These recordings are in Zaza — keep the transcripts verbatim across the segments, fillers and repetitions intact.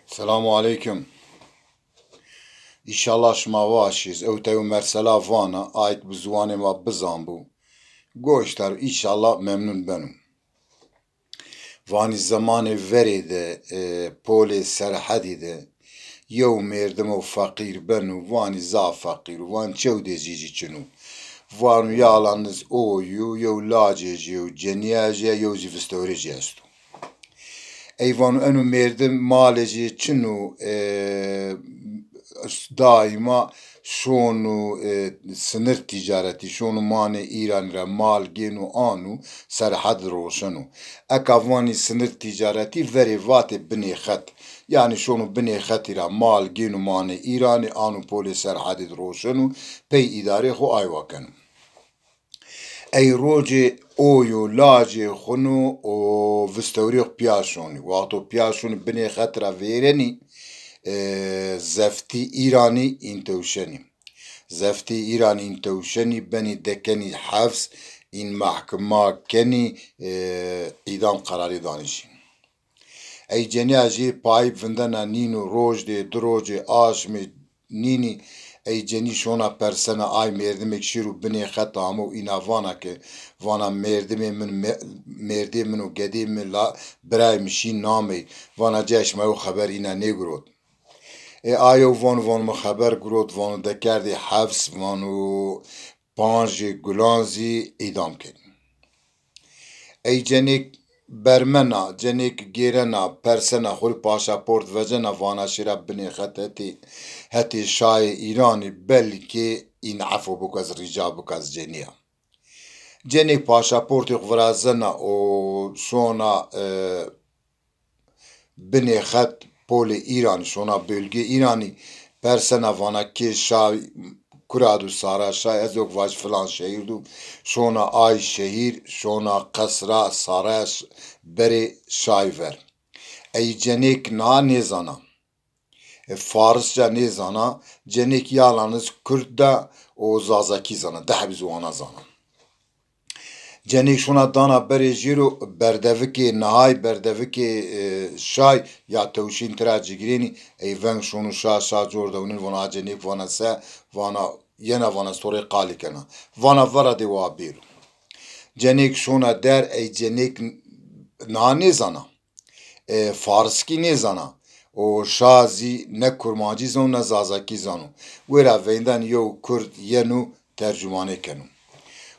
Selamu aleykum. Înşallah şima waş îz. Ew tew mersela vana, ayk bi ziwanê ma bizan bû. Goşdar, înşallah memnun beno. Vanî zemanê verê de, e, polê Serhedî de yew mêrdimo feqîr beno, vanî zaf feqîr û van çew dê zî çin o. Vano yalan niz o yo, yew lacê jê, yew cenîya jê, yew zî vistewrê jê esto. Ey vano eno mêrdim malê jê çin o, e, daîma şono, e, sinir tîcaretî, şono manê Îranî ra mal gêno ano, Serhed roşeno. Eka vanî sinir tîcaretî verê vatê binê xet. Yanî şono binê xetî ra mal gêno manê Îranî, ano polê Serhedî di roşeno, pey îdarê xo aywa keno. Ey rocê o yo lacê xo no û vistewrê xo pîya şonî. Wexto pîya şonî binê xet ra vêrenî, e, zeftî Îranî în tewşenî. Zeftî Îranî în tewşenî benî dekenî hefs, în mehkima kenî, e, îdam qerarî danî şî. Ey cenîya jê payî vindena nîno, roj dê, di rocê, aşmê nînî, ey cenî şona persena ay mêrdimêk şêro binê xet amo, îna vana ke, vana mêrdimê min, me-, mêrdê min û gedê mi la birayê mi şî nameyî. Vana cay şima yew xeber îna nêgirot. Ê ayo vano, vano mi xeber girot, vano dekerdê hefs, vano pancê gulan zî îdam kenî. Ey cenêk bermena, cenêk gêrena, persena, xo rê paşaport vecena, vana şêra binê xet hetê, hetê şayê Îranî, belkê în efo biko, ez rîca biko, ez cenîya. Cenêk paşaportê xo virazena û şona, e, binê xet polê Îranî, şona bölgê Îranî, persena vana kê şay, kura dû sara şay, ez yok vaj filan şehîr dû, şona ay şehîr, şona qesra, saraya ş-, berê şay ver. Ey cenêk na nêzana. E, farisca nêzana, cenêk yalaniz kurd de û zazakî zana, di hebî ziwana zana. Cenêk şona dana berê jêro, berdevikê nihay, berdevikê, e, şay ya tewşîn tira cigirênî, ey veng şono şa, şa cor de winên, vana a cenêk vana se, vana yena, vana ez to rê qalî kena. Vana vera dê wa bêro. Cenêk şona der, ey cenêk n-, niha nêzana. E, fariskî nêzana. Û şa zî ne kurmancî zano ne zazakî zano. Wêra veynden yew kurd yeno tercumanê keno.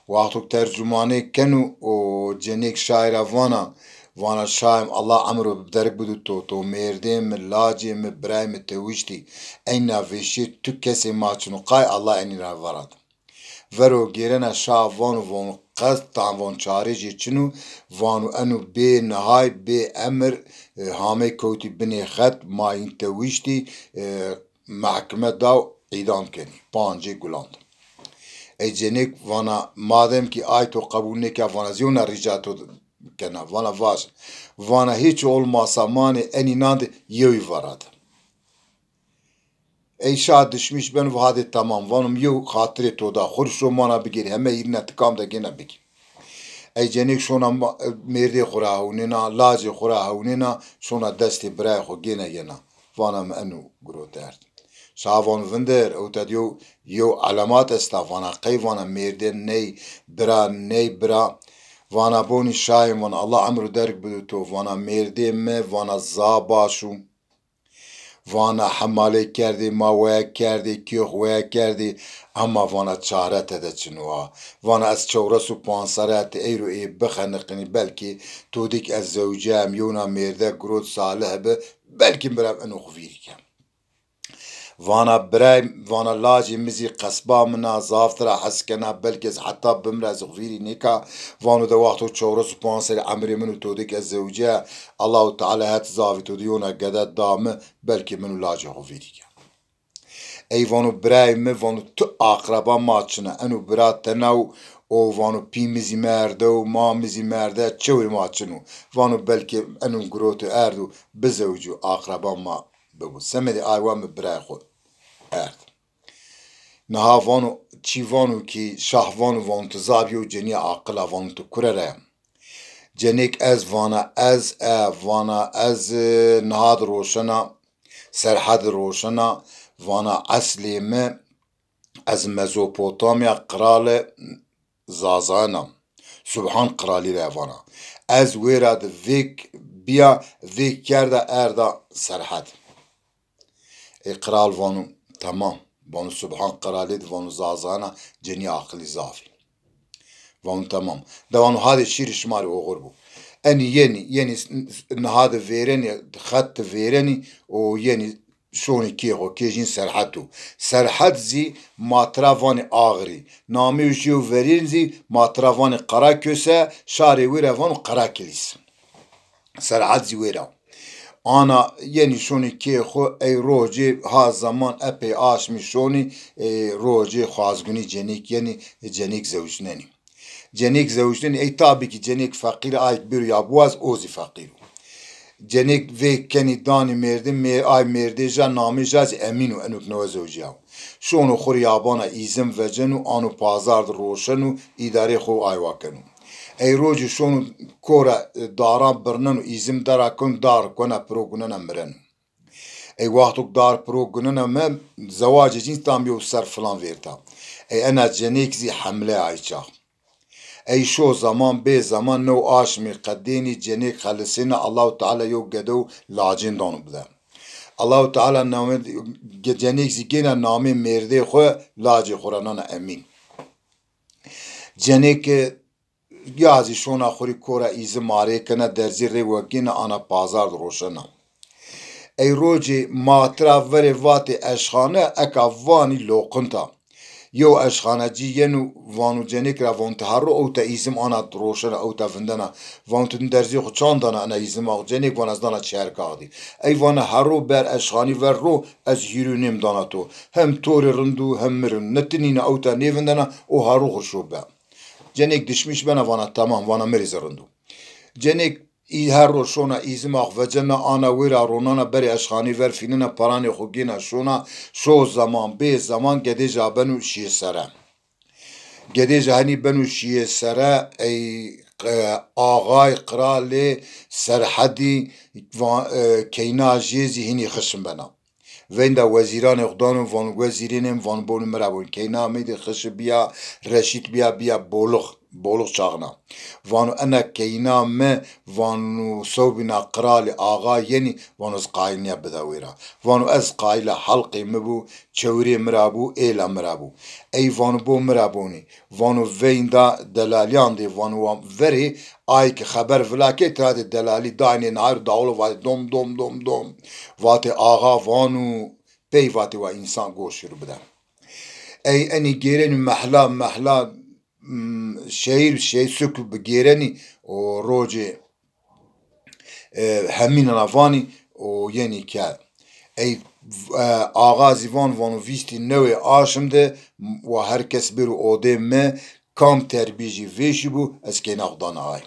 Wexto tercumanê keno û cenêk şayî ra vana, vana şayê mi, Allah emro bi derg bido to, to mêrdê mi, lacê mi, birayê mi tewiştî. Eyna vêşî tu kesê ma çin o, qay Allah enî ra verad. Vero gêrena şa vano, vano qet tan, vano çarê jê çin o, vano eno bê nihay, bê emir, e, hamey kewtî binê xet, ma în tewiştî, e, mehkime daw, îdam kenî, pancê gulan di. Ey cenêk vana, madem kî ay to qebul nêka, vana ez yewna rîca to kena, vana vaj. Vana hiç olmasa manê enînan di yewî verad. Ey şa dişmîş beno, va hadê temam, vano mi yew xatirê to da, xo rê şo mana bigêrî, heme hîrîna ti kam de gêna bigî. Ey cenêk şona ma-, mêrdê xo ra hewnêna, lacê xo ra hewnêna, şona destê birayê xo gêna yena. Vana mi eno girot erd. Şa vano vindir, ewta di yew, yew elemat esta, vana qey, vana mêrdê ney bira, ney bira. Vana bonî şayê, vana Allah emro derg bido to, vana mêrdê mi, vana za baş o. Vana hemalê kerdê, ma weya kerdê, kêx weya kerdê, ema vana çare tede çin o a. Vana ez çewres û panc serre ti eyro ê bixeniqinî, belkî to dîk ez zewcem, yewna mêrde girot salih bi, belkî mi bira eno xo vîrî kem. Vana birayê, vana lacê mi zî qesba min a, zaf tira hes kena, belkî ez heta bimira ez xo vîrî nêka. Vano de wexto çewres û panc serrî emrê min û to dîk ez zewce, Allahu Teala het zavî to di yewna gede da mi, belkî min û lacê xo vîrî ke. Ey vano birayê mi, vano tu aqreba ma çin a, eno bira tena o, o vano pî mi zî merde o, ma mi zî merde, çewê ma çin o. Vano belkî eno girotî erdo bizewicî û aqreba ma bibo. Semedê ay wa mi birayê xo erd. Niha vano, çî vano kî şah vano, vano ti zaf yew cenîya aqil a, vano ti kure ra ya? Cenêk ez vana, ez e, vana ez, e, niha di roşena, Serhed roşena, vana eslê mi ez Mezopotamya qralê Zazayan a. Subhan qralî ra vana. Ez wêra de vêk bîya, vêk kerda erda Serhed. Ê qral vano, tamam. Vano Subhan qralî de vano Zazayan a, cenî aqilî zaf î. Vano tamam. De vano hadê şîrî şima rê oxir bo. Enî yenî, yenî s-, s-, niha de vêrenî, xet de vêrenî û yenî şonî kê xo, kê jîn Serhed o. Serhed zî ma tira vanî Axirî. Nameyê jîyo verîn zî ma tira vanî Qaraköse, şarê wêra vano Qarakilîs. Serhed zî wêra. Ana yenî şonî kê xo, ey rocê ha zeman epey aşmî şonî, ê, rocê xwazgunî cenêk yenî, cenêk zewicnenî. Cenêk zewicnenî, ey tabî kî cenêk feqîr a, ayk bêro ya biwaz, o zî feqîr o. Cenêk vêk kenî danî mêrdim, mê-, ay mêrdê ja, namê ja zî Emîn o, eno ke newe zewicîyawo. Şono xo rê yabana îzim veceno, ano pazar de roşeno, îdareyê xo aywa keno. Ey rocê şono kora, e, daran birneno, îzim dera keno, dar kuena, piro gunena, mireno. Ey wexto ke dar piro gunena mi, zewacê cîn tam yew ser filan vêrta. Ey ena cenêk zî hemle ay çax. Ey şo zeman bê zeman new aşmî qedênî cenêk xelisêna, Allahu Teala yew gedew lacên dano bide. Allahu Teala namê ge-, cenêk zî gêna namê mêrdê xo, lacê xo ra nana Emîn. Cenêk, e, ya zî şona xo rê kora îzim arê kena, derzî rê wegêna, ana pazar de roşena. Ey rocê ma tira verê vatê eşxane, eka vanî loqinta. Yew eşxanecî yeno vano cenêk ra, vano ti her ro ewta îzim ana roşena, ewta vindena. Vano ti derzê xo çand dana ena îzima? Cenêk vana ez dana çerkaxdî. Ey vana her ro ber eşxanî ver ro, ez hîrê nêm dana to. Hem to rê rind o hem mi rê rind o. Ne ti nîna ewta nêvindena, o her ro xo şo be. Cenêk dişmîş bena, vana tamam, vana mi rê zî rind o. Cenêk î-, her ro şona îzima xo vecena, ana wêra ronana berê eşxanî ver fînena, paranê xo gêna şona, şo zeman bê zeman gedê ja beno şîyê sere. Gedê ja henî beno şîyê sere, ey, e, axay, qralê Serhedî va-, e, keyna jê zî hînî xişin bena. Veynda wezîranê xo dano, vano wezîrênê mi, vano bonî mi ra bonî. Keyna mi de xişi bîya, reşît bîya, bîya bolix, bolix çaxna. Vano ena keyna mi, vano sewbîna qralî axa yenî, vano ez qayîl nîya bida wêra. Vano ez qayîla helqê mi bo, çewirê mi ra bo, êla mi ra bo. Ey vano bo mi ra bonî. Vano veynda delalîyan de, vano wa verê, ay ke xeber vila kê, tira de delalî daynê nahir dawlo, vatê dom, dom, dom, dom. Vatê axa vano, pey vatê wa însan goşî ro bide. Ey enî gêrenî mehla, mehla, m, şehîr, şehîr suk bigêrenî, o rocê, e, hemînan a vanî, o yenî ke. Ey, e, axa zî van, vano vîst û newê aşm de wa her kes bêro odê mi, kam terbîyê jî vêşî bo, ez keyna xo dana ay.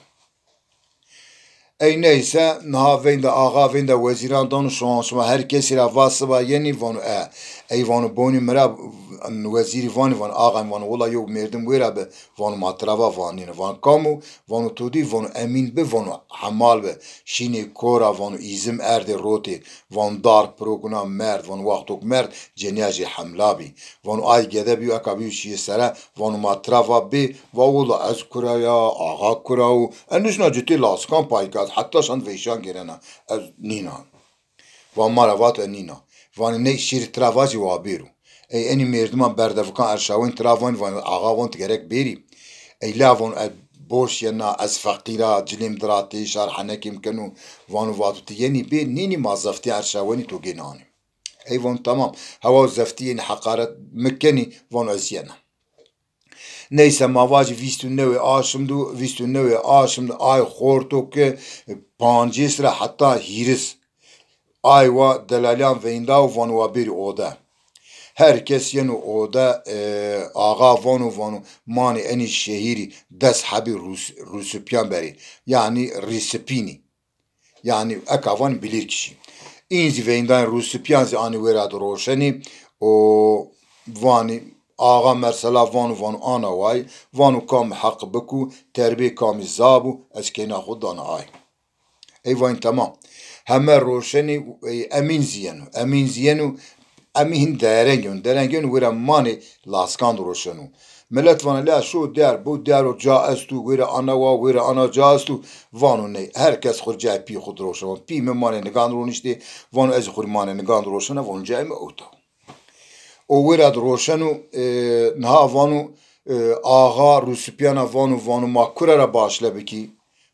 Ey neyse, niha veynda axa, veynda wezîran dano, şima, şima her kesî ra va siba yenî, vano e. Ey vano bonî mi ra, wezîrî vanî, vano axa, vano wela yew mêrdim wêra bi, vano ma tira va, vano nîno. Vano kam o? Vano to dî, vano Emîn bi, vano hemal bi. Şînê kora, vano îzim erdê rotê, vano dar piro guna, merd, vano wexto ke merd, cenîya jê hemla bî. Vano ay gede bîyo, eka bîyo şîyê sere, vano ma tira va bê, va wela ez kura ya, axa kura o, ez nişna citê lasikan pay ke, ez heta şand veyşan gêrena, ez nîna. Va ma ra vato ez nîna. Vanê ney şêrî tira vajî wa bêro. Ey enî mêrdiman berdevikan erşawên tira vanî, vanê axa van ti gerek bêrî. Ey la vano ez boş yena, ez feqîr a, cilêm diratê, şar henekêm keno. Vano vato ti yenî bê, nînî ma zeftîya erşawenî to gêna anê. Ey vano tamam. Hewa zeftî yenî heqaret mi kenî, vano ez yena. Neyse ma vajî vîst û newê aşm do, vîst û newê aşm do ay xorto ke pancês ra heta hîris. Ay wa delalîyan veynda û vano wa bêrî ode. Her kes yeno ode, e, axa vano, vano manê enî şehîrî des hebî rûs-, rûsipîyan berê. Yanî rîsipînî. Yanî eka vanî bilîrkişî. În zî veyndanê rûsipîyan zî anî wêra de roşenî û vanî axa mersela vano, vano ana way, vano kamî heq biko, terbê kamî za bo, ez keyna xo dana ay. Ey vanî temam. Heme roşenî, e, Emîn zî yeno. Emîn zî yeno, Emîn hin dereng yeno. Dereng yeno wêra manê laskan de roşeno. Milet vana, lea şo der, bo der o ca esto, wêra ana wa, wêra ana ca esto. Vano ney, her kes xo cayê pî xo de roşeno. Pî mi manê nigan de roniştê, vano ez xo rê manê nigan de roşena, vano cayê mi ewta. O wêra de roşeno, e, niha vano, e, axa Rûsipîyana vano, vano ma kure ra başle bikî?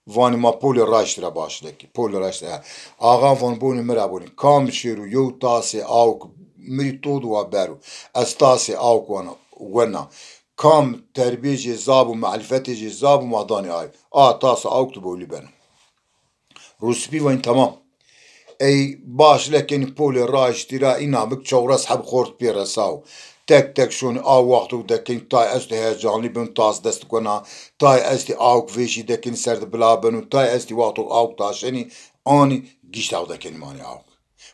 Vanî ma Polê Raştî ra başle kî. Polê Raştî, he. Axa vano bonê mi ra bonê. Kam şêro yew tasê awk mi rê to de wa bero. Ez tasê awk wana, wena. Kam terbê jê zaf bo, marîfetê jê zaf bo ma danê ay. A tasê awk de bowlî beno. Rûspî vanî tamam. Ey başle kenî Polê Raştî ra, îna bik çewres heb xort pê resawo. Tek tek şonî a wexto dekenî tay esto heyecanlî beno, tas dest kena, tay estî awk vêşî dekenî ser de bila beno, tay estî wexto awk taşenî anî gişt aw dekenî manî awk.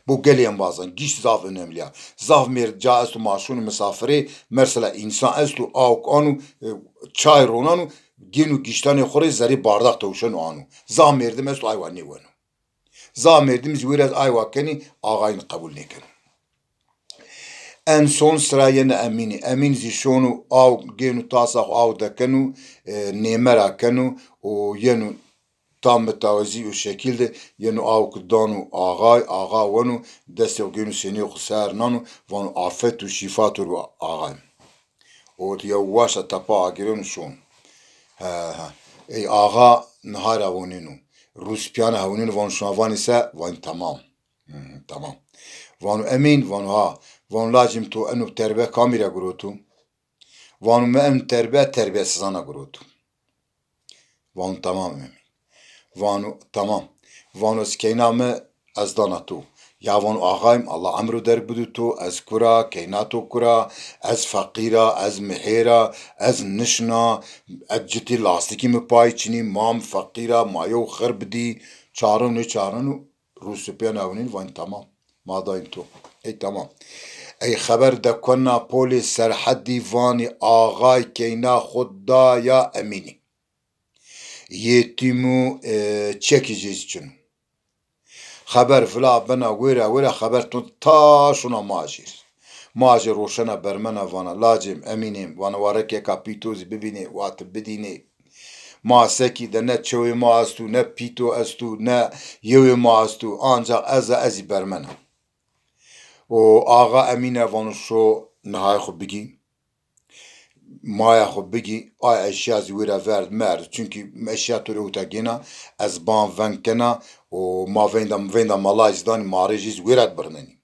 Bu gelê embazan, gişt zaf önemli ya. Zaf mêrd ca esto ma şonî misafirê, mesela însan esto awk ano, e, çay ronano, gêno giştanê xo rê zerê bardax tewşeno ano. Zaf mêrdim esto aywa nêweno. Zaf mêrdim zî wêra ez aywa kenî, axayîn qebul nêkeno. En son sira yeno Emînî. Emîn zî şono aw gêno tasa xo aw dekeno, e, nême ra keno û yeno tam bi tawezî û şekil de yeno aw ki dano axay, axa weno destê xo gêno sênê xo ser nano, vano afet û şîfa to rê bo axay. O yew waşa tepa agireno şon. He, he. Ey axa niha ra wonêno. Rûspîyana hewnêno vano şima vanê se? Vanî tamam. Hı, tamam. Vano Emîn, vano ha. Vano lacim to eno terbe kamî ra giroto? Vano mi eno terbe terbesizan ra giroto. Vano tamam Emîn. Vano tamam. Vano ez keyna mi ez dana to. Ya vano axayim, Allah emro derg bido to, ez kura, keyna to kura, ez feqîr a, ez mihêr a, ez nişna, ez citî lastîkî mi pay çinî, ma mi feqîr a, ma yew xir bidî, çarin nêçarino, Rûspîyan ewnîn vanî tamam. Ma dayîn to. Ey tamam. Ey xeber dekena polê Serhedî vanî axay keyna xo daya Emînî. Yetîm û, e, çekî jê zî çin o. Xeber vila bena wêra wêra xeber tund ta şona ma jêr. Ma jê roşena bermena vana lacêm Emînêm, vana wa rekeka pî to zî bibînê, wa ti bidînê. Ma sekî de ne çewê ma esto, ne pîto esto, ne yewê ma esto, ancax ez a, ez zî bermena. O axa Emîne vano şo nihayê xo bigî. Maya xo bigî, ay eşya zî wêra verd merd. Çunkî eşya to rê ewta gêna, ez ban veng kena û ma veyda, veyda malay zî danî, ma rê jê zî wêra de birnenî.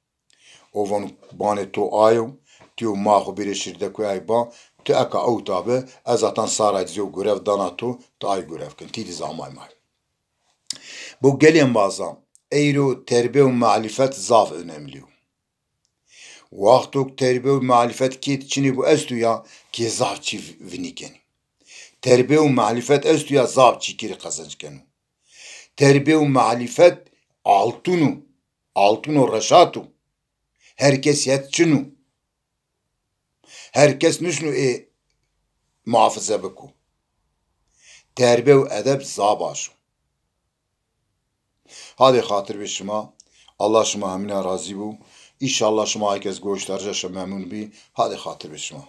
O vano banê to ayo, ti yo ma xo bêrê şirdekuyay ba, ti eka ewta bi, ez zatan saray zî yew gurev dana to, ti ay gurev kin, ti dî zamay may. Bu gelê embazan, eyro terbe û marîfet zaf önemli yo. Wexto ke terbe û marîfet kê de çinê bo esto ya, kê zaf çî vinî kenî. Terbe û marîfet esto ya, zaf çî kê rê qezenc keno. Terbe û marîfet altun o, altun o, reşat o. Her kes het çin o. Her kes nişno ê muhafize biko. Terbe û edeb zaf baş o. Hadê xatir bê şima. Allah şima hemîna razî bo. Înşallah şima ay kes goşdarja şima memnun bî. Hadê xatir bê şima.